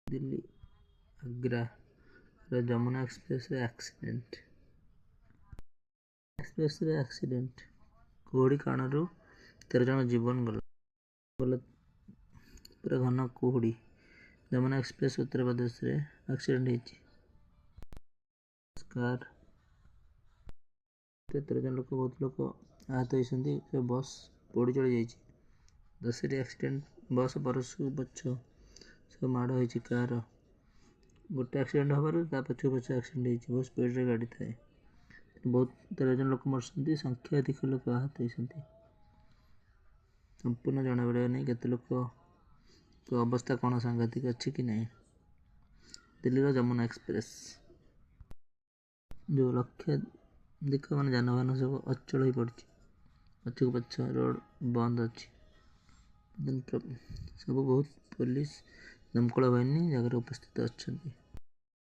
ଦିଲ୍ଲୀ ଆଗ୍ରାର ଯମୁନା ଏକ୍ସପ୍ରେସରେ ଆକ୍ସିଡେଣ୍ଟ। ଏକ୍ସପ୍ରେସରେ ଆକ୍ସିଡେଣ୍ଟ, କୁହୁଡ଼ି କାରଣରୁ 13 ଜଣ ଜୀବନ ଗଲା ଗଲା। ପୁରା ଘନ କୁହୁଡ଼ି, ଯମୁନା ଏକ୍ସପ୍ରେସ ଉତ୍ତରପ୍ରଦେଶରେ ଆକ୍ସିଡେଣ୍ଟ ହେଇଛି। କାର୍ 13 ଜଣ ଲୋକ, ବହୁତ ଲୋକ ଆହତ ହେଇଛନ୍ତି। ସେ ବସ୍ ପୋଡ଼ି ଜଳି ଯାଇଛି। 10ଟି ଆକ୍ସିଡେଣ୍ଟ, ବସ୍ ପରସକୁ ପଛ ସବୁ ମାଡ଼ ହେଇଛି। କାର ଗୋଟେ ଆକ୍ସିଡେଣ୍ଟ ହେବାରୁ ତା ପଛକୁ ପଛ ଆକ୍ସିଡେଣ୍ଟ ହେଇଛି। ବହୁତ ସ୍ପିଡ଼ରେ ଗାଡ଼ି ଥାଏ। ବହୁତ 13 ଜଣ ଲୋକ ମରିଛନ୍ତି, ସଂଖ୍ୟାଧିକ ଲୋକ ଆହତ ହେଇଛନ୍ତି। ସମ୍ପୂର୍ଣ୍ଣ ଜଣାପଡ଼ିବ ନାହିଁ କେତେ ଲୋକ ଅବସ୍ଥା କ'ଣ ସାଂଘାତିକ ଅଛି କି ନାହିଁ। ଦିଲ୍ଲୀର ଯମୁନା ଏକ୍ସପ୍ରେସ୍ ଯେଉଁ ଲକ୍ଷାଧିକ ମାନେ ଯାନବାହନ ସବୁ ଅଚଳ ହୋଇପଡ଼ିଛି। ପଛକୁ ପଛ ରୋଡ଼ ବନ୍ଦ ଅଛି ସବୁ। ବହୁତ ପୋଲିସ, ଦମକଳ ବାହିନୀ ଜାଗାରେ ଉପସ୍ଥିତ ଅଛନ୍ତି।